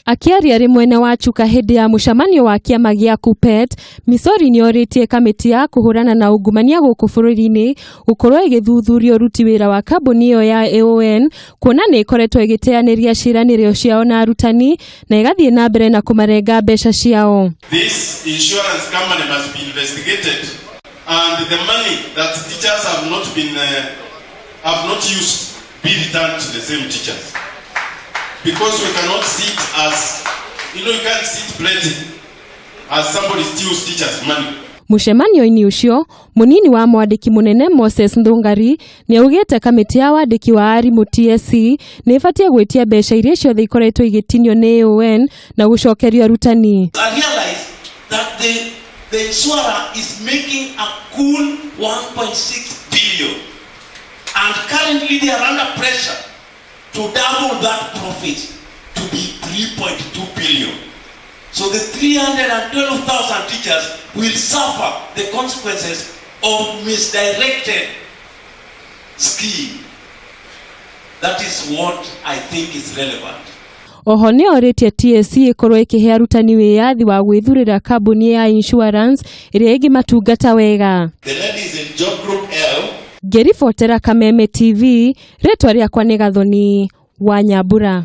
Akĩaria arĩ mwena wa Chuka hĩndĩ ya mũcemanio wa kĩama gĩa KUPPET, Misori nĩorĩtie kamĩtĩ ya kũhũrana na ungumania gũkũ bũrũri-inĩ gũkorwo ĩgĩthuthuria ũruti wĩra wa kambuni ĩyo ya AON kuona nĩ ĩkoretwo ĩgĩteanĩria ciĩranĩro ciao na arutani na ĩgathiĩ na mbere na kũmarenga mbeca ciao. This insurance company must be investigated and the money that teachers have not been have not used be returned to the same teachers. Because we cannot sit as you know you can't sit plenty as somebody steals teachers money. Mũcemanio-inĩ ũcio, mũnini wa mwandĩki mũnene Moses Nthungari nĩaugĩte kamĩtĩ ya wandĩki wa arimũ TSC nĩ ĩbatiĩ gwĩtia mbeca iria ciothe ikoretwo igĩtinio nĩ AON na gũcokerio arutani. I realize that the insurer is making a cool 1.6 billion and currently they are under pressure to double that profit to be 3.2 billion. So the 312,000 teachers will suffer the consequences of misdirected scheme. That is what I think is relevant. Oho nĩ orĩtie TSC ĩkorwo ĩkĩhe arutani wĩyathi wa gwĩthurĩra kambuni ya insurance ĩrĩa ĩngĩmatungata wega. The ladies in job group L. Ngĩribotera Kameme TV, rĩtwa rĩakwa nĩ Gathoni wa Nyambura.